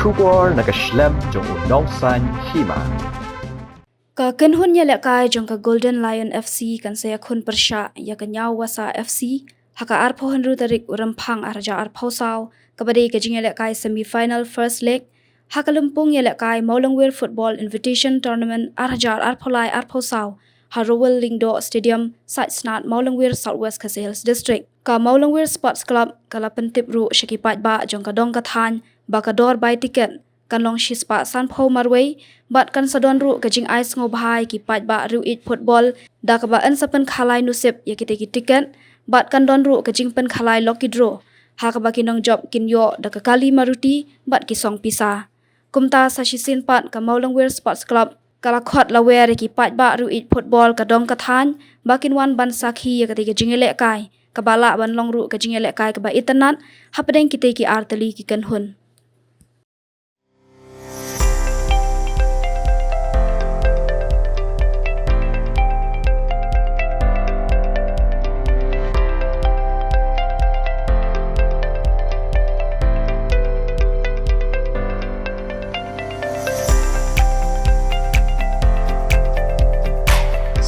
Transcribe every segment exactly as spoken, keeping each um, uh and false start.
Khubor na ka shlem jong u nongsan hima. Ka kynhun ïalehkai jong ka Golden Lion F C kan sa ïakhun pyrshah ïa ka Ñiawasa F C ha ka arphew hynriew tarik u Rymphang arhajar arphew saw, kaba dei ka jingïalehkai semi-final first leg ha ka lympung ïalehkai Mawlangwir Football Invitation Tournament arhajar arphew lai arphew saw ha Rowell Lyngdoh Stadium, Saitsnad, Mawlangwir, South West Khasi Hills District. Ka Mawlangwir Sports Club ka la pyntip ruh sha ki paidbah jong ka dong ka thaiñ ba ka dor bai tiket kan long shispah sanphew marwei, bad kan sa don ruh ka jingai sngewbha ïa ki paidbah riew ïeit football da kaba yn sa pynkhalai nusip ïa kitei ki tiket, bad kan don ruh ka jingpynkhalai lucky draw ha kaba ki nongjop kin ïoh da ka kali Maruti bad ki song pisa. Kumta sa shisien pat ka Mawlangwir Sports Club ka la khot lawer ïa ki paidbah riew ïeit football ka dong ka thaiñ ba kin wan ban sakhi ïa katei ka jingïalehkai, kaba lah ban long ruh ka jingïalehkai kaba itynnad hapdeng kitei ki artylli ki kynhun.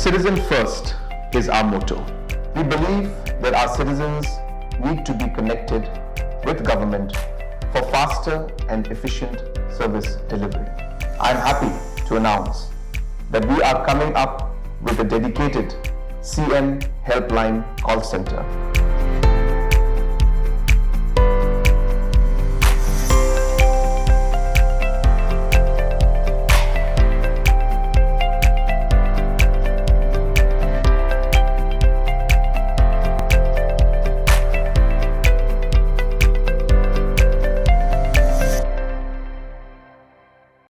Citizen first is our motto. We believe that our citizens need to be connected with government for faster and efficient service delivery. I am happy to announce that we are coming up with a dedicated C M Helpline call center.